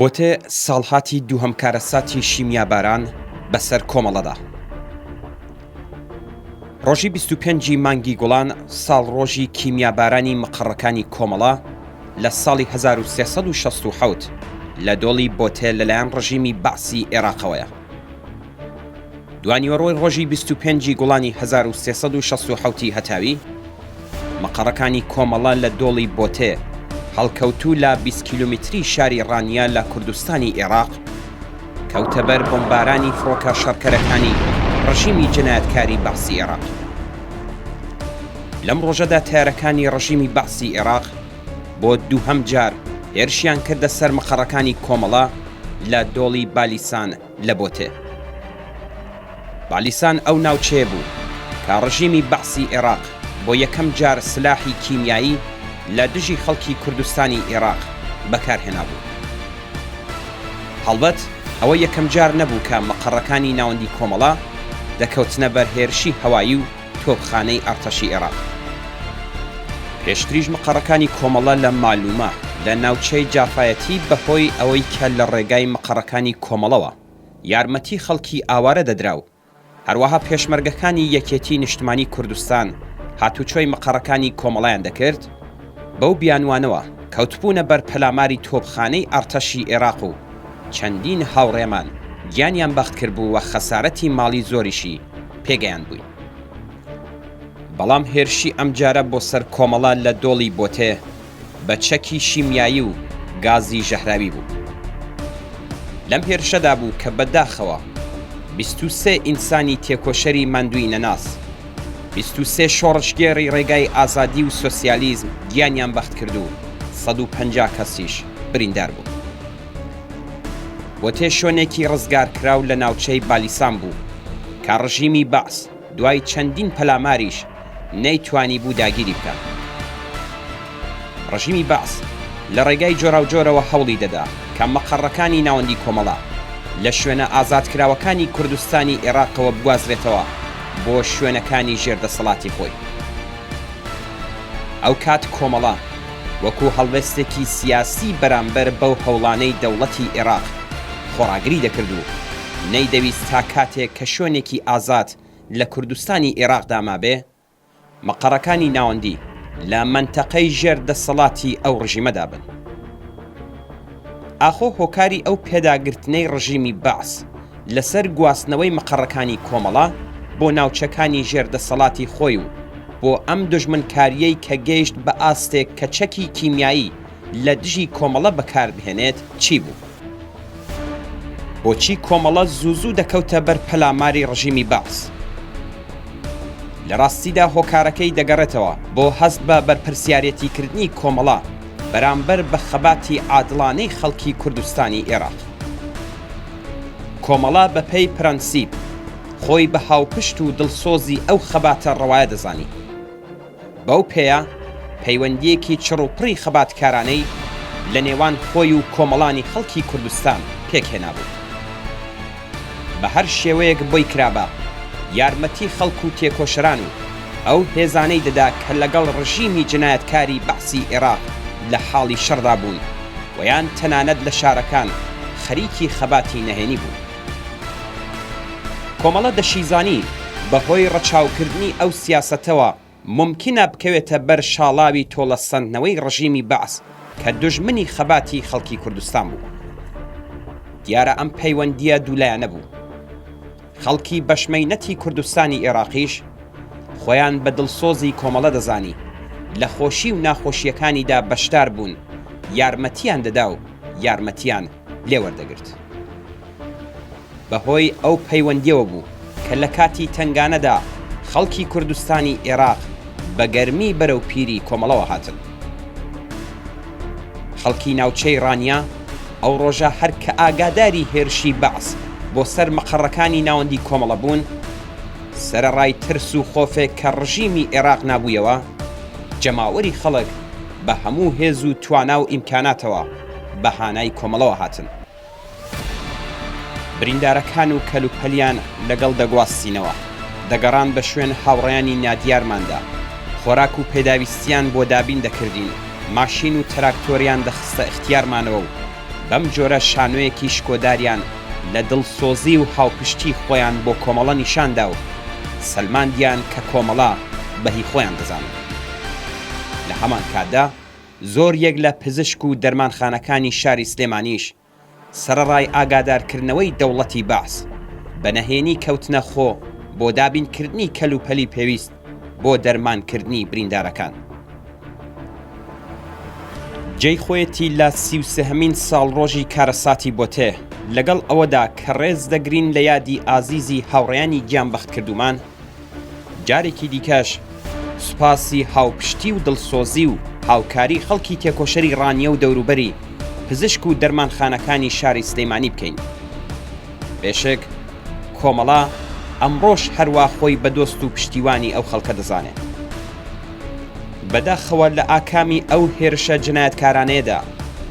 بۆتێ ساڵهاتی دووهەم کارەساتی شیمیاباران بەسەر کۆمەڵەدا. ڕۆژی 25 ی مانگی گوڵان ساڵڕۆژی کیمیابارانی مقەڕەکانی کۆمەڵە لە ساڵی 1367 لە دۆڵی بۆتێ لەلایەن ڕژیمی بەعسی ئێراقەوەیە. دوانیوەڕۆی ڕۆژی 25 ی گوڵانی 1367 ی هەتاوی، مقەڕەکانی کۆمەڵە لە دۆڵی بۆتێ، هەڵکەوتوو لە 20 کیلۆمیتری شاری ڕانیە لە کوردستانی ئێڕاق، کەوتە بەر بۆمبارانی فڕۆکە شەڕکەرەکانی ڕژیمی جەنایەتکاری بەعسی ئێڕاق. لەم ڕۆژەدا تەیارەکانی ڕژیمی بەعسی ئێڕاق بۆ دووهەم جار هێرشیان کردە سەر مقەڕەکانی کۆمەڵە لە دۆڵی بالیسان لە بۆتێ. بالیسان ئەو ناوچەیە بوو کە ڕژیمی بەعسی ئێڕاق بۆ یەکەم جار سلاحی کیمیایی لە دژی خەڵکی کوردستانی ئێڕاق بەکار هێنابوو. هەڵبەت ئەوە یەکەم جار نەبوو کە مقەڕەکانی ناوەندی کۆمەڵە دەکەوتنە بەر هێرشی هەوایی و تۆپخانەی ئەڕتەشی ئێڕاق. پێشتریش مقەڕەکانی کۆمەڵە لە مالومە لە ناوچەی جافایەتی بە هۆی ئەوەی کە لە ڕێگای مقەڕەکانی کۆمەڵەوە یارمەتی خەڵکی ئاوارە دەدرا و هەروەها پێشمەرگەکانی یەکێتی نیشتمانی کوردستان هاتوچۆی مقەڕەکانی کۆمەڵەیان دەکرد، بەو بیانوانەوە کەوتبوونە بەر پەلاماری تۆپخانەی ئەڕتەشی ئێراق و چەندین هاوڕێمان گیانیان بەخت کردبوو و خەسارەتی ماڵی زۆریشی پێگەیاندبووین. بەڵام هێرشی ئەمجارە بۆ سەر کۆمەڵە لە دۆڵی بۆتێ بە چەکی شیمیایی و گازی ژەهراوی بوو. لەم هێرشەدا بوو کە بە داخەوە 23 ئینسانی تێکۆشەری ماندوویی نەناس، 23 شۆڕشگێڕی ڕێگای ئازادی و سۆسیالیزم گیانیان بەخت کرد و 150 کەسیش بریندار بوون. بۆتێ شوێنێکی ڕزگارکراو لە ناوچەی بالیسان بوو کە ڕژیمی بەعس دوای چەندین پەلاماریش نەیتوانیبوو داگیری بکات. ڕژیمی بەعس لە ڕێگای جۆراوجۆرەوە هەوڵی دەدا کە مەقەڕەکانی ناوەندی کۆمەڵە لە شوێنە ئازادکراوەکانی کوردستانی ئێڕاقەوە بگوازرێتەوە بۆ شوێنەکانی ژێر دەسەڵاتی خۆی. ئەوکات کۆمەڵە وەکو هەڵوێستێکی سیاسی بەرامبەر بەو هەوڵانەی دەوڵەتی ئێڕاق خۆڕاگری دەکرد و نەیدەویست تا کاتێک کە شوێنێکی ئازاد لە کوردستانی ئێراقدا مابێ، مقەڕەکانی ناوەندی لە مەنتەقەی ژێر دەسەڵاتی ئەو ڕژیمەدا بن. ئاخۆ هۆکاری ئەو پێداگرتنەی ڕژیمی بەعس لەسەر گواستنەوەی مقەڕەکانی کۆمەڵە بۆ ناوچەکانی ژێر دەسەڵاتی خۆی و بۆ ئەم دوژمنکارییەی کە گەیشت بە ئاستێک کە چەکی کیمیایی لە دژی کۆمەڵە بەکاربهێنێت چی بوو؟ بۆچی کۆمەڵە زوو زوو دەکەوتە بەر پەلاماری ڕژیمی بەعس؟ لە ڕاستیدا هۆکارەکەی دەگەڕێتەوە بۆ هەست بە بەرپرسیارێتیکردنی کۆمەڵە بەرامبەر بە خەباتی عادڵانەی خەڵکی کوردستانی ئێراق. کۆمەڵە بەپێی پرەنسیپ خۆی بە هاوپشت و دڵسۆزی ئەو خەباتە ڕەوایە دەزانی. بەو پێیە پەیوەندییەکی چڕ و پڕی خەباتکارانەی لە نێوان خۆی و کۆمەڵانی خەڵکی کوردستان پێکهێنابوو. بە هەر شێوەیەک بۆی کرابا یارمەتی خەڵک و تێکۆشەران و ئەو هێزانەی دەدا کە لەگەڵ ڕژیمی جەنایەتکاری بەعسی ئێڕاق لە حاڵی شەڕدا بوون و یان تەنانەت لە شارەکان خەریکی خەباتی نەهێنی بوون. کۆمەڵە دەشیزانی بە هۆی ڕەچاوکردنی ئەو سیاسەتەوە مومکینە بکەوێتە بەر شاڵاوی تۆڵە سەندنەوەی ڕژیمی بەعس کە دوژمنی خەباتی خەڵکی کوردستان بوو. دیارە ئەم پەیوەندییە دوولایەنە بوو. خەڵکی بەشمەینەتی کوردستانی ئێڕاقیش خۆیان بە دڵسۆزی کۆمەڵە دەزانی، لە خۆشی و ناخۆشییەکانیدا بەشدار بوون، یارمەتییان دەدا و یارمەتییان لێ وەردەگرت. بە هۆی ئەو پەیوەندییەوە بوو کە لە کاتی تەنگانەدا خەڵکی کوردستانی ئێراق بە گەرمی بەرەو پیری کۆمەڵەوە هاتن. خەڵکی ناوچەی ڕانیە ئەو ڕۆژە هەر کە ئاگاداری هێرشی بەعس بۆ سەر مقەڕەکانی ناوەندی کۆمەڵە بوون، سەرەڕای ترس و خۆفێک کە ڕژیمی ئێراق نابوویەوە، جەماوەری خەڵک بە هەموو هێز و توانا و ئیمکاناتەوە بە هانای کۆمەڵەوە هاتن. بریندارەکان و کەلوپەلیان لەگەڵ دەگواستینەوە، دەگەڕان بە شوێن هاوڕێیانی نادیارماندا، خۆراک و پێداویستییان بۆ دابین دەکردین، ماشین و تەراکتۆریان دەخستە ئیختیارمانەوە و. بەم جۆرە شانۆیەکی شکۆداریان لە دڵسۆزی و هاوپشتی خۆیان بۆ کۆمەڵە نیشان دا و سەلماندیان کە کۆمەڵە بە هی خۆیان دەزانن. لە هەمان کاتدا زۆر یەک لە پزشک و دەرمانخانەکانی شاری سلێمانیش سەرەڕای ئاگادارکردنەوەی دەوڵەتی بەعس، بە نەهێنی کەوتنە خۆ بۆ دابینکردنی کەلوپەلی پێویست بۆ دەرمانکردنی بریندارەکان. جێی خۆیەتی لە 33هەمین ساڵڕۆژی کارەساتی بۆتێ، لەگەڵ ئەوەدا کە ڕێز دەگرین لە یادی ئازیزی هاوڕێیانی گیانبەختکردوومان، جارێکی دیکەش سوپاسی هاوپشتی و دڵسۆزی و هاوکاری خەڵکی تێکۆشەری ڕانیە و دەوروبەری پزیشک و دەرمانخانەکانی شاری سلیمانی بکەین. بێشک کۆمەڵە ئەمڕۆش هەروا خۆی بە دۆست و پشتیوانی ئەو خەڵکە دەزانێ. بەداخەوە لە ئاکامی ئەو هێرشە جنایەتکارانەیەدا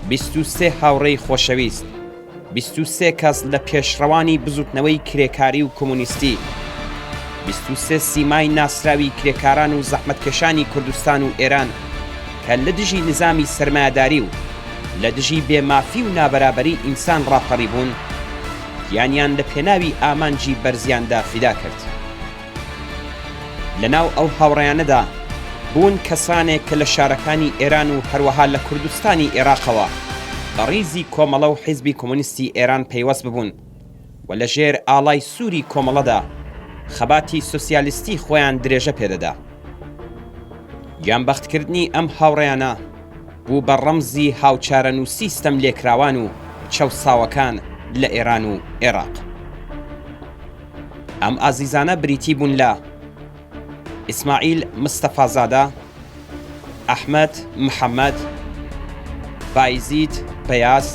23 هاوڕێی خۆشەویست، 23 کەس لە پێشڕەوانی بزوتنەوەی کرێکاری و کۆمۆنیستی، 23 سیمای ناسراوی کرێکاران و زەحمەتکێشانی کوردستان و ئێران کە لە دژی نزامی سەرمایەداری و لە دژی بێ مافی و نابەرابەری ئینسان ڕاپەڕیبوون، گیانیان لە پێناوی ئامانجی بەرزیاندا فیدا کرد. لە ناو ئەو هاوڕێیانەدا بوون کەسانێک کە لە شارەکانی ئێران و هەروەها لە کوردستانی ئێراقەوە بە ڕیزی کۆمەڵە و حیزبی کۆمۆنیستی ئێران پەیوەست ببوون و لە ژێر ئاڵای سووری کۆمەڵەدا خەباتی سۆسیالیستی خۆیان درێژە پێدەدا. گیانبەختکردنی ئەم هاوڕێیانە بوو بە ڕەمزی هاوچارەنووسی ستەملێکراوان و چەوساوەکان لە ئێران و ئێراق. ئەم ئازیزانە بریتی بوون لە، ئیسماعیل مستەفازادە، ئەحمەد محەمەد، بایزید بەیاز،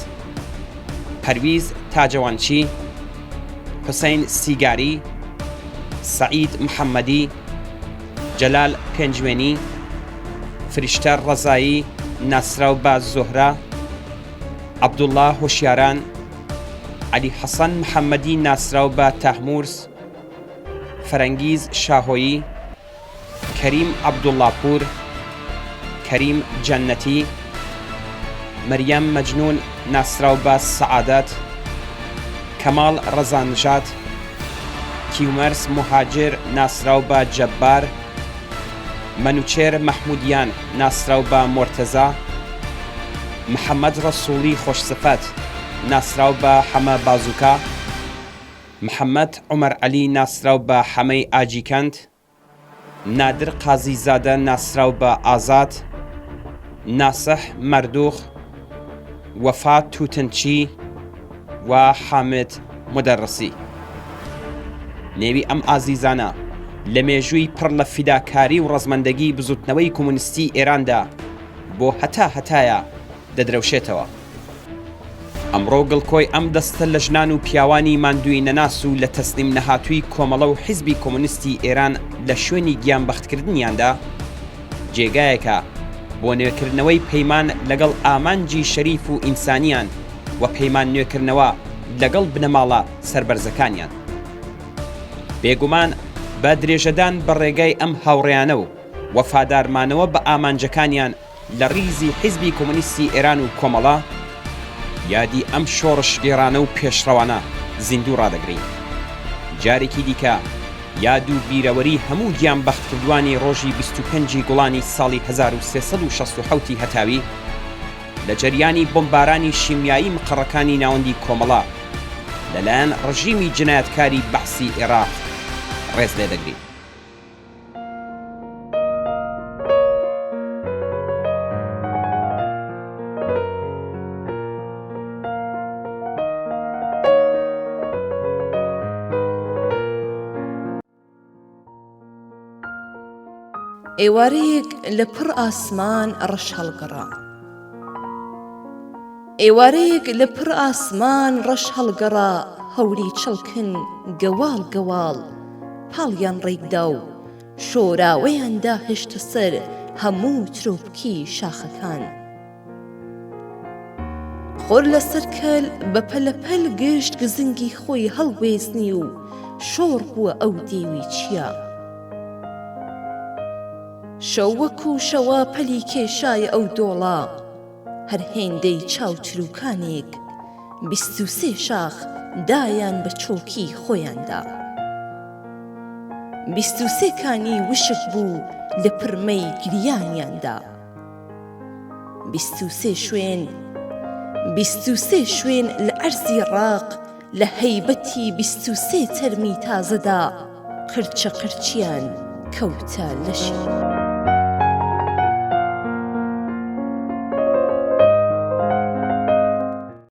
پەرویز تاجەوانچی، حوسەین سیگاری، سەعید محەمەدی، جەلال پێنجوێنی، فریشتە ڕەزایی ناسراو بە زۆهرە، عەبدوڵڵا هۆشیاران، عەلی حەسەن محەمەدی ناسراو بە تەهمورس، فەرەنگیز شاهۆیی، کەریم عەبدوڵڵاپوور، کەریم جەننەتی، مریەم مەجنوون ناسراو بە سەعادەت، کەماڵ ڕەزانژاد، کیومەرس موهاجر ناسراو بە جەبار، مەنوچێر مەحموودیان ناسراو بە مۆرتەزا، محەمەد ڕەسووڵی خۆشسفەت ناسراو بە حەمە بازووکا، محەمەد عومەر عەلی ناسراو بە حەمەی ئاجیکەند، نادر قازی زادە ناسراو بە ئازاد، ناسح مەردوخ، وەفا توتنچی و حامد مودەڕسی. نێوی ئەم ئازیزانە لە مێژووی پڕ لە فیداکاری و ڕەزمەندەگی بزوتنەوەی کۆمۆنیستی ئێراندا بۆ هەتا هەتایە دەدرەوشێتەوە. ئەمڕۆ گڵکۆی ئەم دەستە لە ژنان و پیاوانی ماندوویی نەناس و لە تەسلیم نەهاتووی کۆمەڵە و حیزبی کۆمۆنیستی ئێران لە شوێنی گیانبەختکردنیاندا جێگایەکە بۆ نوێکردنەوەی پەیمان لەگەڵ ئامانجی شەریف و ئینسانیان و پەیمان نوێکردنەوە لەگەڵ بنەماڵە سەربەرزەکانیان. بێگومان بە درێژەدان بە ڕێگای ئەم هاوڕێیانە و وەفادارمانەوە بە ئامانجەکانیان لە ڕیزی حیزبی کۆمۆنیستی ئێران و کۆمەڵە، یادی ئەم شۆڕشگێڕانە و پێشڕەوانە زیندوو ڕادەگرین. جارێکی دیکە یاد و بیرەوەری هەموو گیانبەختکردووانی ڕۆژی 25 ی گوڵانی ساڵی 1367 ی هەتاوی لە جەریانی بۆمبارانی شیمیایی مقەڕەکانی ناوەندی کۆمەڵە لەلایەن ڕژیمی جنایەتکاری بەعسی ئێراق ڕێز لێدەگرین. ئێوارەیەک لە پڕ ئاسمان ڕەش هەڵگەڕا. ئێوارەیەک لە پڕ ئاسمان ڕەش هەڵگەڕا هەوری چڵکن گەواڵ گەواڵ پاڵیان ڕێکدا و شۆراوەیان داهێشتە سەر هەموو ترۆپکی شاخەکان. خۆر لەسەر کەل بە پەلەپەل گشت گزنگی خۆی هەڵوێزنی و شۆڕ بووە ئەو دێوی چیا. شەو وەکوو شەوە پەلی کێشایە ئەو دۆڵە، هەر هێندەی چاو تروکانێک. 23 شاخ دایان بە چۆکی خۆیاندا. 23 کانی وشک بوو لە پرمەی گریانیاندا. 23 شوێن 23 شوێن لە عەرزی ڕاق لە هەیبەتی 23 تەرمی تازەدا قرچە قرچیان کەوتە لەشی.